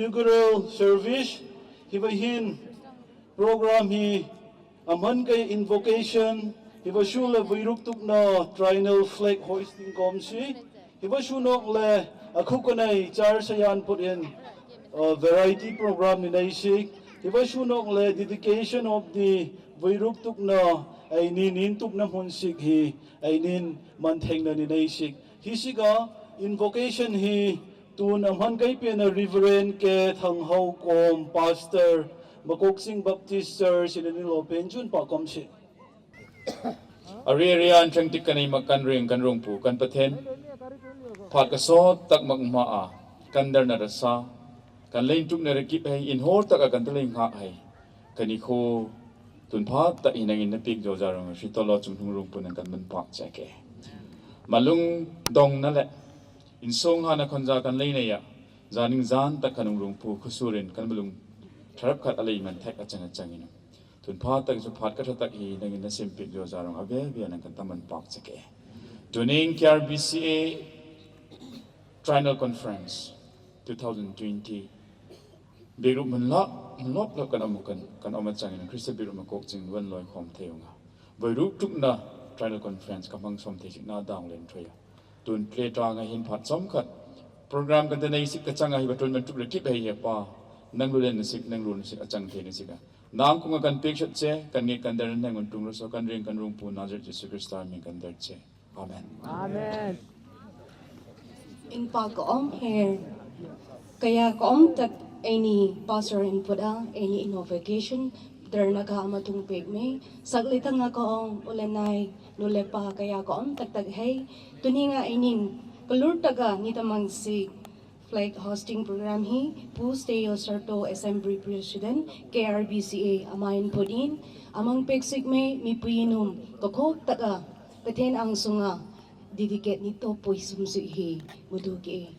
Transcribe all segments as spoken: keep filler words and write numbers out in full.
Inaugural service, hiva hin program hi amhan kai invocation, hiva su le vei ruk tukna triennial flag hoisting komsi, hiva su nok le akhu kanai char sayan put in, uh, variety program ni naisik, hiva su nok le dedication of the vei ruk tukna aini nin tukna hmun sik hi ainin manthengna ni naisik. Hi sik a invocation hi tun amhan kai pena Reverend K Thanghaokawm, Pastor, Makokching Baptist Church, inani lo pen chun pa komsi. Ari ari an chang tik kanai ma kan ring kan rungpu kan Pathen. Phat kasot tak mak ma a kan darna rasa, kan lei tukna rakip hei, inhor tak a kan ta lei ngak hei. Kani kho tun phat tak hi nangin na pik jo ja rong, si tolo chung hung rungpu nang kan man pak che ke. Malung dong na le insong ha na khon ja kan lei nei a, janing jan tak kan hung rungpu khusurin kan malung tharap khat a lei man thek a chang a chang in. Tun phat tak chu phat ka tha tak hi nangin na sim pik jo ja rong a ve ve nang kan ta man pak che ke. Tuning K R B C A Triennial Conference two thousand twenty. Bikrup man la, man lop lop kan om kan, kan om a chang in Krista bikrup Makokching wan loi khom thei unga. Vei ruk tukna Triennial Conference ka mang som thei sik na dang len thoi a. Tun tle tang a hin phat som khat program kan ta nei sik ka chang a hi ba tun man tuk le kip hei he pa. Nang lu len na sik, nang lu na sik a chang thei na sik a. Nang kung a kan pik sot che, kan ngi kan der nang un tung ro so kan ring kan rungpu Nazareth Jesu Krista min kan der che. Amen. Amen. Inpa ka om her. Kaya ka om tak aini pastor input a, aini invocation, der na ka ama tung pek me, sak le tang a ka om, ulenai, nu le pa kaya ka om tak tak hei, tuning a ainin, kalur tak a ni tamang si, flag hoisting program hi, Pu Steo Sarto Assembly President, K R B C A, amain put in, amang pek sik me, mi pu inum, ka kok tak a, Pathen angsunga, dedicate ni to pui sum sik hi, mudu ke.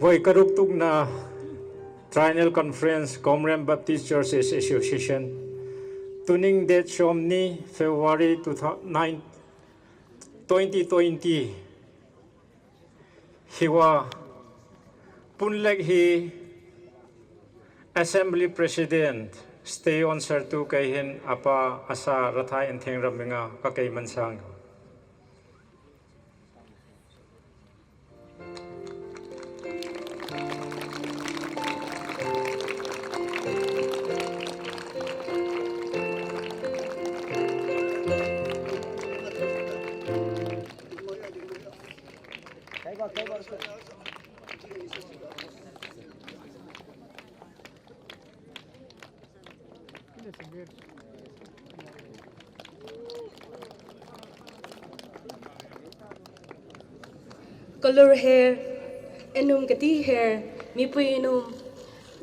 Vei karuk tukna Triennial Conference, Komrem Baptist Churches Association. Tuning date somni February two thousand nine, twenty twenty. Hiva punlek hi Assembly President Stay on Sir tu kei hin apa asa rathai entheng raminga ka kei mansang. Kalur her, enum kati her, mipui inum,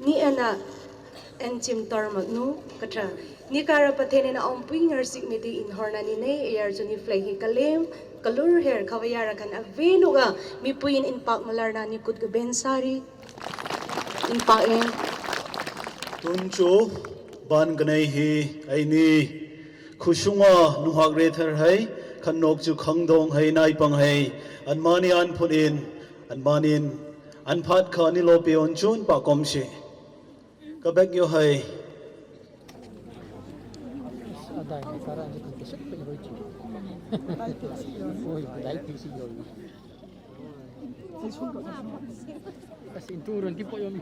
ni ena, enchim tor magnu, katra. Ni kara patene na ompui ngarsik miti inhorna ni ne, eyar chu ni flag hi kalem, kalur her, kawayara kan awe nuga, mipuin inpak malarna ni kut gaben sari. Inpak e. Tuncho, ban kanai hi, aini. Khusunga, nuhak re thar hai, khan nok chu khangdong hai, naipang hai. An mani an phun in, an manin, an phat kha ni lopi on chun pa kom si. Ka bek yo hai. As in, turun, tipo yung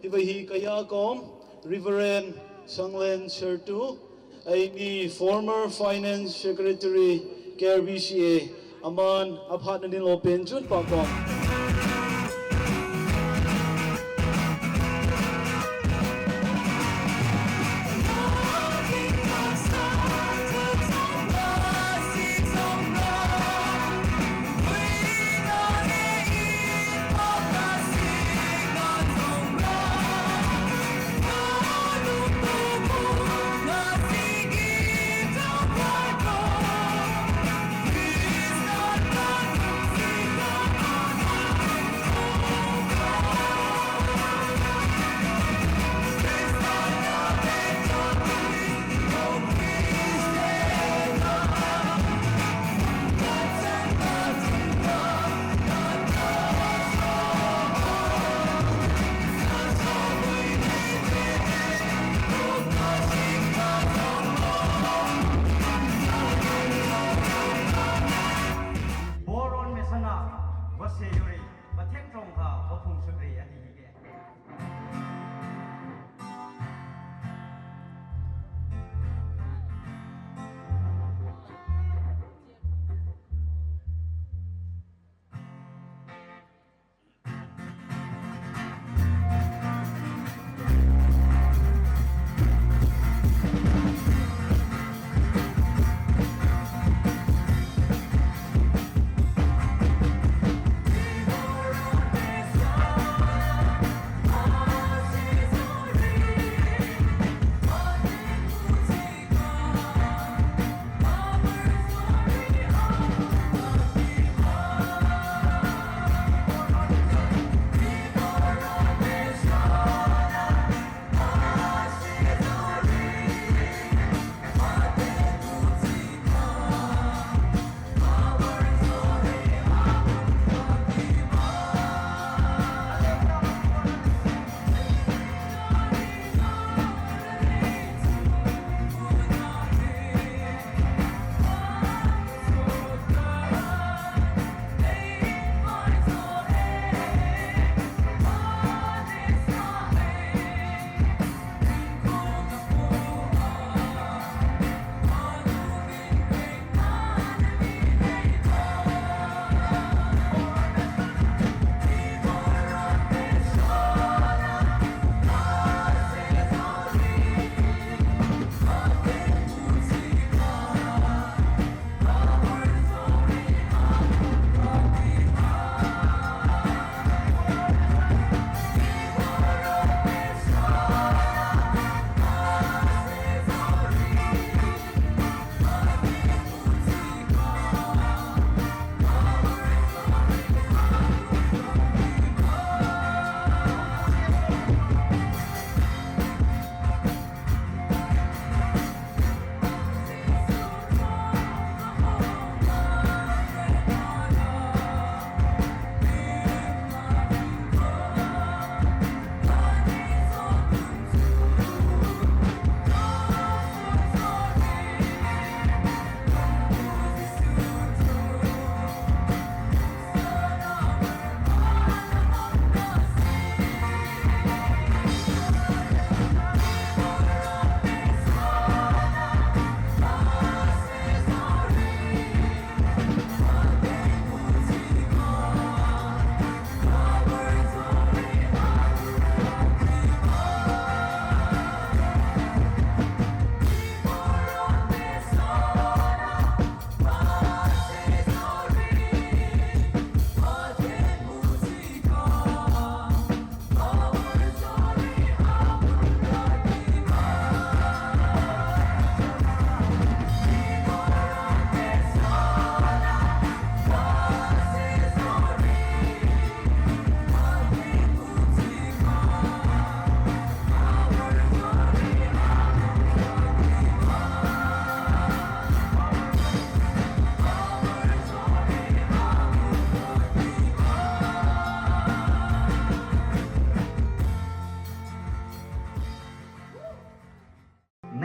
Hiva hi kaya kom Reverend Sanglen Shertu, eini former Finance Secretary K R B C A, aman aphat na dinlo pen chun pa kom.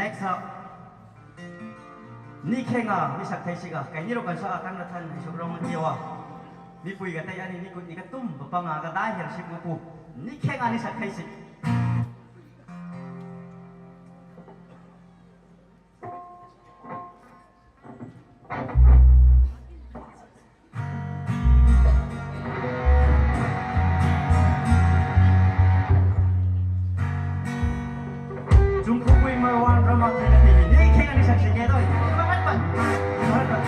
Next up, Nikhenga ni Saktheisik a, kaini ro kansa a, tangdatan, isop rong tiwa. Mipui gatai ani nikut nikatum, bapanga gadai her sip ngapu. Nikhenga ni Saktheisik. Jumpuku imawan rama kena tini. Nikhenga ni Saktheisik e doi. Ibarat pan. Ibarat pan.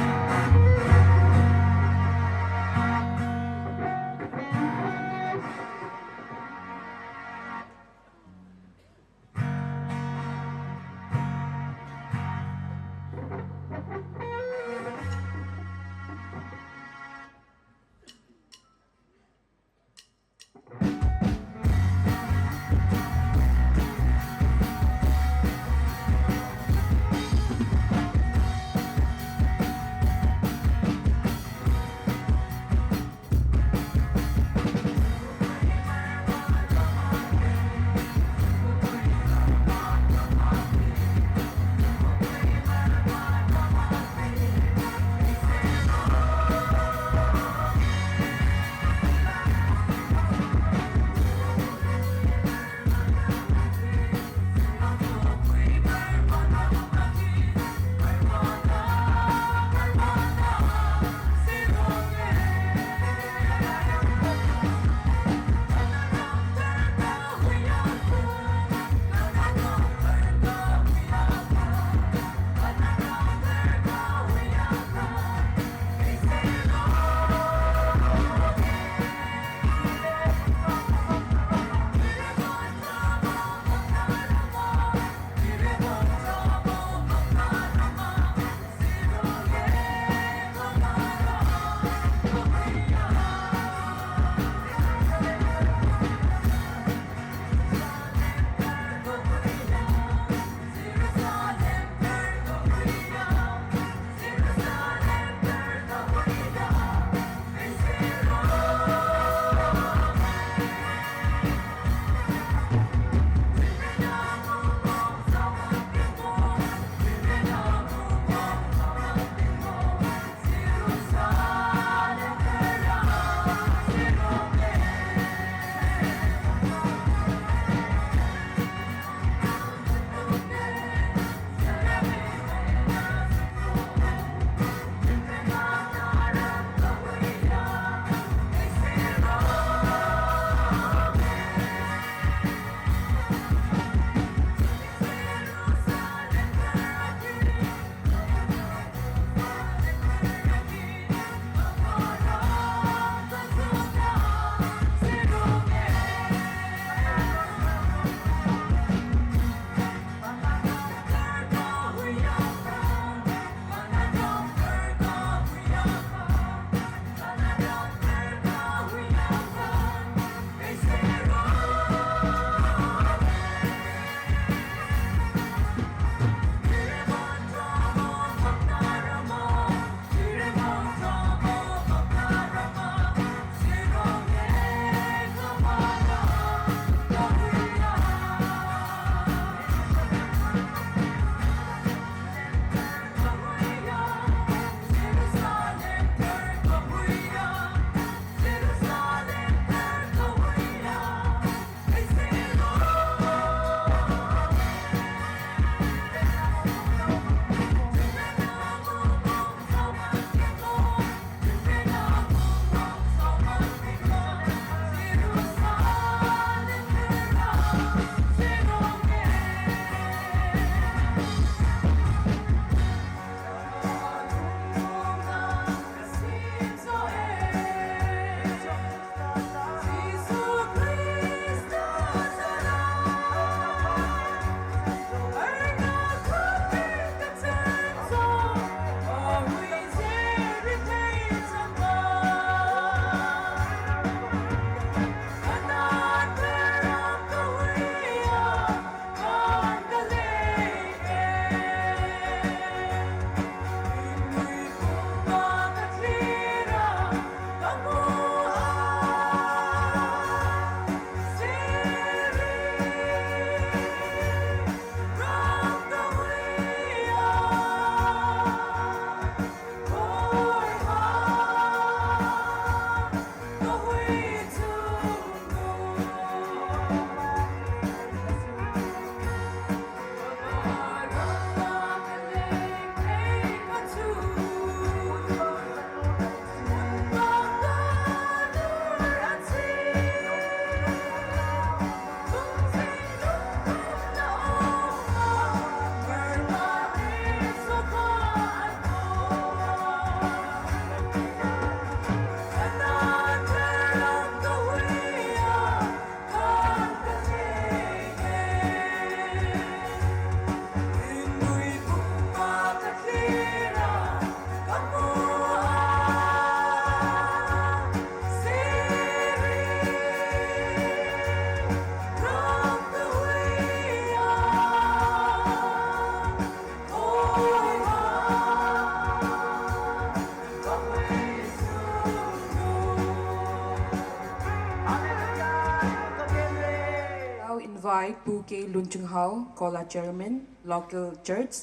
Pu K Lunchunghao, Kola Chairman, Local Church,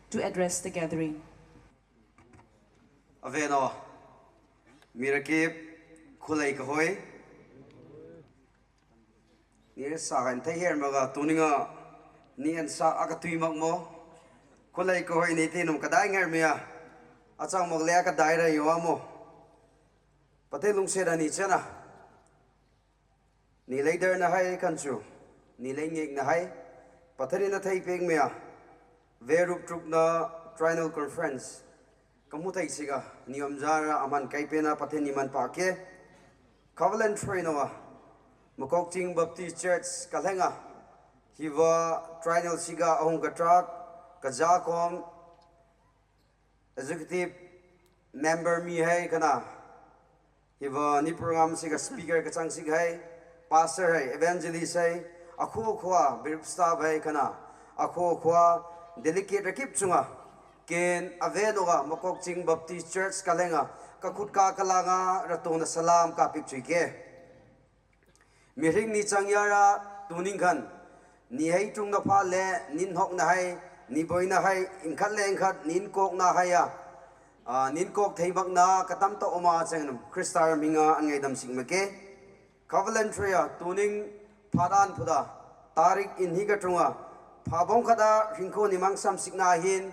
to address the gathering. Aveno, mi rakip, kholei kahoi. Ni sa kan thei her maga tuninga, ni an sa aka tui mak mo. Kholei kahoi ni ti num kadai nger mia. Achang mak le aka dai ra yo amo. Pate lungse da ni chana. Ni lei der na hai kan chu. Ni lei ngek na hai. Pate ni na thei pek mia. Verup truk na Triennial Conference. Kamu thei siga, ni om zara aman kai pena Pathen ni manpha ke. Covenant Trenoa, Makokching Baptist Church, Kalenga. Hiva triennial siga ahung katrak, kazakom, executive member mi hai kana. Hiva ni program siga speaker kachang siga hai, pastor hai, evangelist hai, akhokhwa, bishop staff hai kana, akhokhwa, delegate rakip chunga, ken avenoga Makokching Baptist Church Kalenga, kakhut ka kalanga, ratona salam kapik chu ike. Mihril ni chang yara, tuning khan, ni hai tung na pha le, nin hok na hai, ni boi na hai, inkhat le inkhat, nin kok na hai a. A, nin kok thei mak na, katam ta oma chang num, Krista minga an ngaidam sik make. Covenant Trenoa, tuning phadan phuda, tarik in hi katunga, phabong khada, ringko ni mangsam sik na hin,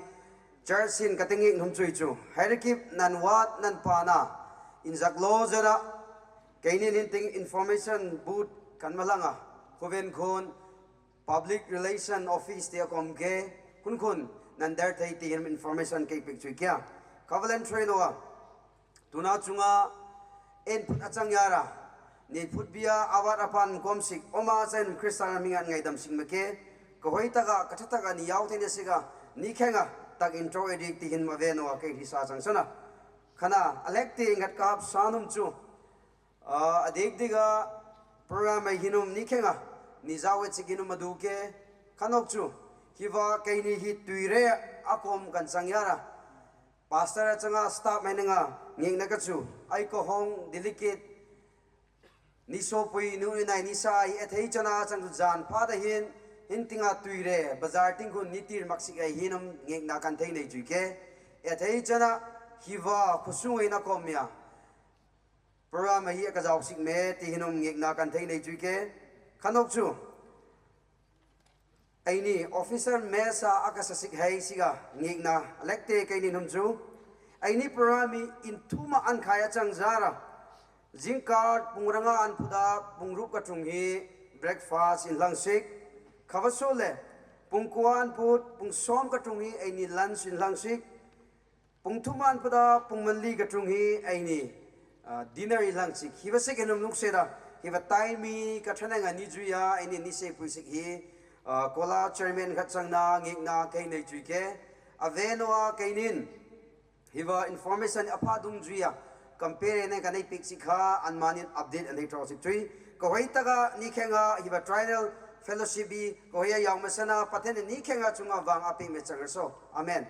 church hin kating ik num chui chu, hai rakip nan wat nan pana, in zak lo zera, Keinin hin ting information booth kan malanga, khuven khun public relation office te akom ke, khun khun nan der thei ti hin information kei pik chu kia. Covenant Trenoa, tuna chunga en phut achang yara, ni phut bia awat apan kom sik, oma chen Krista minga an ngaidam sik make, kahoi taka, katha taka ni yau thei ne siga, ni khenga, tak intro edik ti hin ma venoa kei hisa chang sana. Khana, alek te ngat kap sanum chu, A, adik dika program ai hinum ni khenga, ni zawe chik hinum adu ke, khanok chu, hiva keini hi tuire akom kan chang yara. Pastor achanga staff mai nanga, ngek na ka chu, ai ko hong delegate, ni sopui nu ni nai ni sa ai ethei chana chang chu jan pha da hin, hin tinga tuire, bazar ting khun ni tir mak sik ai hinum ngek na kan thei nei chu ke. Ethei chana, hiva khosung ai na kom ya. Program ahi a ka zau sik me, ti hinum ngek na kan thei nei chu ke. Khanok chu. Aini officer mesa a ka sa sik hai siga ngek na lek te keini num chu. Aini program hi in thuma an khai achang zara. Zingkar pung ranga an phuda pung ruk ka tung hi breakfast in lang sik. Khava so le pung kua an phut pung som ka tung hi aini lunch in lang sik. Pung thuma an phuda, pung man li ka tung hi, aini, a, dinner i lang sik. Hiva sik hinum nuk se da, hiva time mi ka thana nga ni zui a, aini ni se pui sik hi, a, kola chairman khat chang na, ngek na, kei nei zui ke. A venoa keinin, hiva information a pha dung zui a, compare ne ka nei pik sik ha, an manin update an hei tro sik zui. Ka hoi taka ni khenga, hiva triennial fellowship i, ka hoi a yau masana, Pathen ni khenga chunga vang a pik me chang so. Amen.